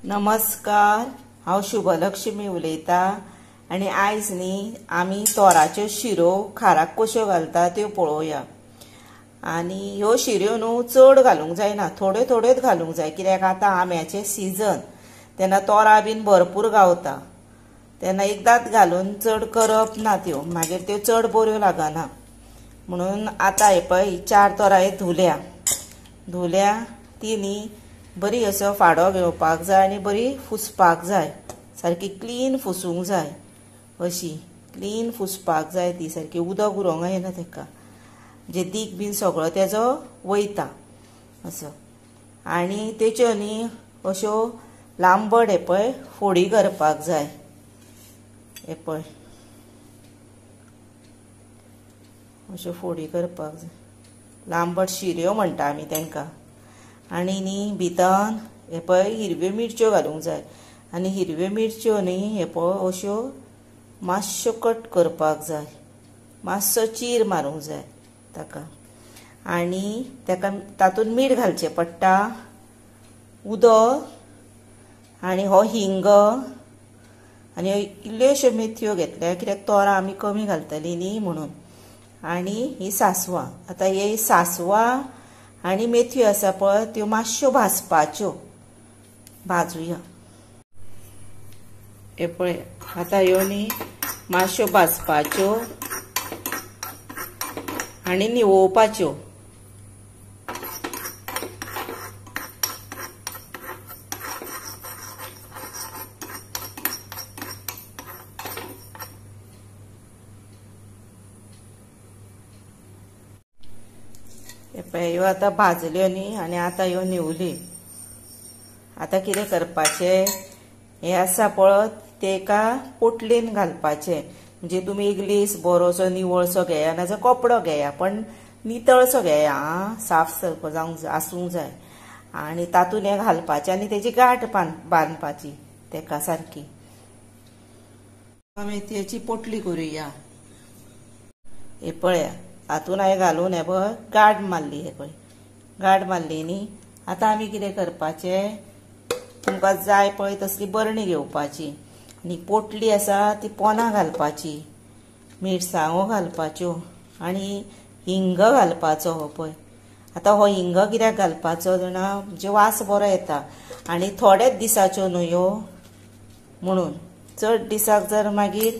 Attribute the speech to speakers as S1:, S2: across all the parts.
S1: नमस्कार, हांव शुभलक्ष्मी उलयता आनी आयज न्ही आमी तोराच्यो शिरो खाराक कश्यो घालता त्यो पळोवया. आनी ह्यो शिऱ्यो न्हू चड घालूंक जायना, थोड्यो थोड्योच घालूंक जाय, कित्याक आतां आंब्याचें सिजन, तेन्ना तोरां बीन भरपूर गावता, तेन्ना एकदांच घालून चड करप ना त्यो, मागीर त्यो चड बऱ्यो लागना. म्हणून आतां हे पळय चार तोरां हे धुल्या धुल्या ती न्ही बरी असो फाडो घेवपाक जाय आनी बरी फुसपाक जाय, सारकी क्लीन फुसूंक जाय, अशी क्लीन फुसपाक जाय ती, सारकी उदक उरोंक येना तेका, म्हणजे दीक बीन सगळो तेजो वयता असो. आनी तेच्यो न्ही अश्यो लांबट हे पळय फोडी करपाक जाय, हे पळय अश्यो फोडी करपाक जाय, लांबट शिऱ्यो म्हणटा आमी तेंकां. आनी न्ही भितर हे पळय हिरव्यो मिरच्यो घालूंक जाय, आनी हिरव्यो मिरच्यो न्ही हे पळय अश्यो मातश्यो कट करपाक जाय, मातसो चीर मारूंक जाय ताका. आनी ताका तातूंत मीठ घालचें पडटा, उदक आनी हो हिंग आनी इल्ल्योश्यो मेथयो घेतल्या, कित्याक तोरां आमी कमी घालतलीं न्ही म्हणून. आनी ही सांसवां, आतां ही सांसवां आनी मेथयो आसा पळय त्यो मातश्यो भाजपाच्यो, भाजुया. हे पळय आतां ह्यो न्ही मातश्यो भाजपाच्यो आनी निवोवपाच्यो. ह्यो आतां भाजल्यो न्ही आनी आतां ह्यो न्हिवली. आतां कितें करपाचें, हें आसा पळय तें एका पोटलेन घालपाचें, म्हणजे तुमी एक लेस बरोसो निवळसो घेया, नाजाल्यार कपडो घेया, पण नितळसो घेया, आं, साफ सारको जावंक आसूंक जाय. आनी तातूंत हें घालपाचें आनी तेजी गांठ बांदपाची तेका सारकी. मेथयेची पोटली करुया. हे पळया हातून हांवें घालून हे पळय गांठ मारली, हे पळय गांठ मारली न्ही. आतां आमी कितें करपाचें, तुमकां जाय पळय तसली बरणी घेवपाची आनी पोटली आसा ती पोना घालपाची, मिरसांगो घालपाच्यो आनी हिंग घालपाचो. हो पळय आतां हो हिंग कित्याक घालपाचो जाणा, म्हणजे वास बरो येता आनी थोड्याच दिसाच्यो न्हू ह्यो म्हणून, चड दिसाक जर मागीर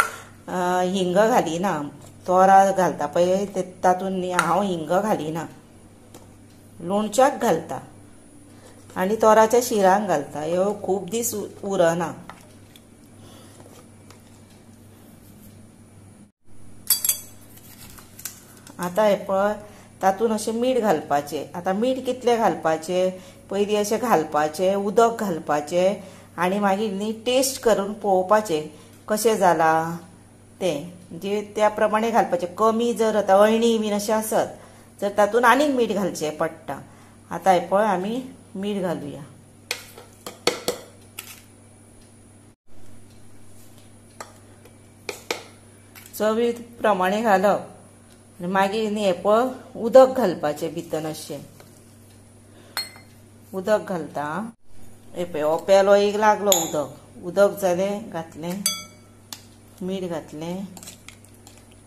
S1: हिंग घालिना, तोरां घालता पळय तातूंत हांव हिंग घालिना, लोणच्याक घालता आनी तोराच्या शिरांक घालता, ह्यो खूब दीस उरना. आतां हे पळय तातूंत अशें मीठ घालपाचें. आतां मीठ कितलें घालपाचें, पयलीं अशें घालपाचें, उदक घालपाचें आनी मागीर न्ही टेस्ट करून पळोवपाचें कशें जालां तें, म्हणजे त्या प्रमाणे घालपाचें. कमी जर आतां अळणी बीन अशें आसत जर तातूंत आनीक मीठ घालचें पडटा. आतां हे पळय आमी मीठ घालुया. चवी प्रमाणे घालप आनी मागीर न्ही हे पळय उदक घालपाचें भितर, अशें उदक घालता. हे पळय हो पेलो एक लागलो उदक, उदक जालें घातलें, मीठ घातलें.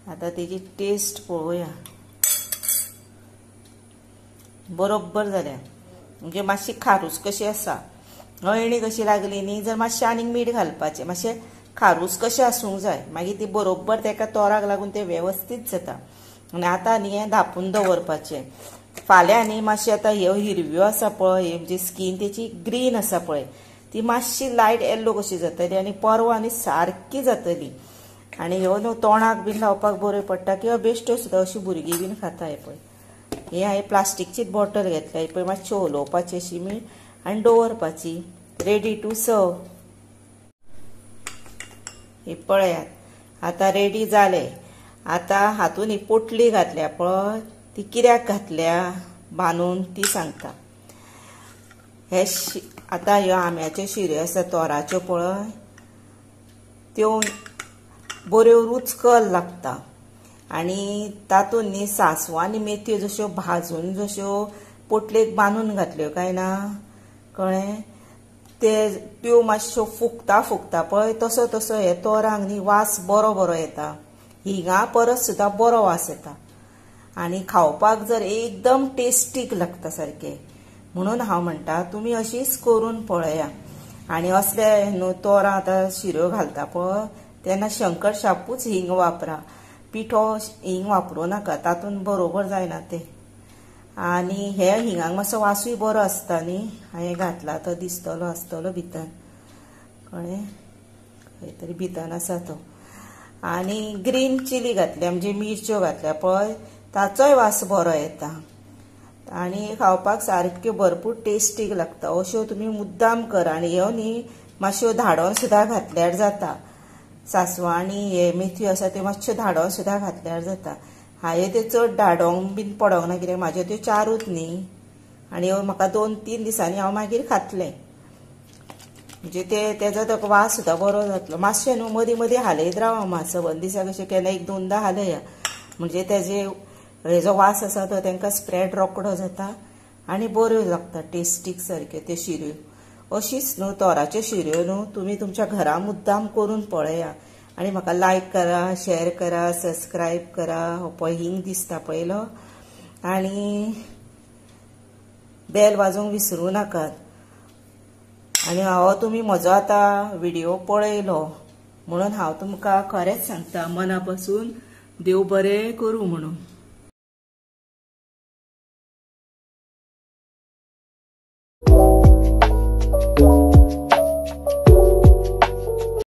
S1: आतां तेजी टेस्ट पळोवया, बरोबर जाल्या, म्हणजे मातशी खारूस कशी आसा, अळणी कशी लागली न्ही, जर मातशें आनीक मीठ घालपाचें, मातशें खारूस कशें आसूंक जाय, मागीर ती बरोबर तेका तोराक लागून तें वेवस्थीत जाता. आनी आतां न्ही हें धांपून दवरपाचें. फाल्यां न्ही मातशें आतां ह्यो हिरव्यो आसा पळय, म्हणजे स्कीन तेची ग्रीन आसा पळय, ती मातशी लायट येल्लो कशी जातली आनी परवां न्ही सारकी जातली. आनी ह्यो न्हू तोंडाक बीन लावपाक बऱ्यो पडटा, किंवा बेश्ट्यो सुद्दां अशी भुरगीं बीन खाता. हे पळय हे हांवें प्लास्टिकचीच बॉटल घेतल्या, ही पळय मातशी उलोवपाची अशी मी आनी दवरपाची, रेडी टू सर्व. हे पळयात आतां रेडी जालें. आतां हातून ही पोटली घातल्या पळय, ती कित्याक घातल्या बांदून ती सांगता. हे आतां ह्यो आंब्याच्यो शिऱ्यो आसा तोराच्यो पळय, त्यो बऱ्यो रुचकल लागता. आनी तातूंत न्ही सांसवां आनी मेथयो जश्यो भाजून जश्यो पोटलेक बांदून घातल्यो काय ना, कळ्ळें, ते त्यो मातश्यो फुगता फुगता पळय तसो तसो हे तोरांक न्ही वास बरो बरो येता. हिंगा परस सुद्दां बरो वास येता आनी खावपाक जर एकदम टेस्टीक लागता सारकें. म्हणून हांव म्हणटा तुमी अशीच करून पळया. आनी असले न्हू तोरां आतां शिऱ्यो घालता पळय तेन्ना शंकर शापूच हिंग वापरा, पिठो हिंग वापरूं नाका, तातूंत बरोबर जायना तें. आनी हे हिंगाक मातसो वासूय बरो आसता न्ही, हांवें घातला तो दिसतलो आसतलो भितर, कळ्ळें, खंय तरी भितर आसा तो. आनी ग्रीन चिली घातल्या म्हणजे मिरच्यो घातल्या पळय ताचोय वास बरो येता आनी खावपाक सारक्यो भरपूर टेस्टीक लागता. अश्यो तुमी मुद्दाम करा. आनी ह्यो न्ही मातश्यो धाडोन सुद्दां घातल्यार जाता, सासवां आनी हे मेथयो आसा त्यो मातश्यो धाडोन सुद्दां घातल्यार जाता. हांवें त्यो चड धाडोंक बीन पडोंक ना कित्याक म्हाज्यो त्यो चारूच न्ही, आनी ह्यो म्हाका 2-3 दिसांनी हांव मागीर खातलें, म्हणजे ते तेजो तो वास सुद्दां बरो जातलो. मातशें न्हू मदीं मदीं हालयत रावा, मातसो बंद दिसाक अशें केन्ना 1-2दा हालया, म्हणजे तेजे हेजो वास आसा तो तांकां स्प्रेड रोकडो जाता आनी बऱ्यो लागता टेस्टीक सारक्यो त्यो शिऱ्यो. अशीच न्हू तोराच्यो शिऱ्यो न्हू तुमी तुमच्या घरा मुद्दाम करून पळया आनी म्हाका लायक करा, शेअर करा, सबस्क्रायब करा. हो पळय हिंग दिसता पयलो, आनी बेल वाजोवंक विसरूं नाकात. आनी हांव तुमी म्हजो आतां व्हिडिओ पळयलो म्हणून हांव तुमकां खरेंच सांगता मना पासून देव बरें करूं म्हणून.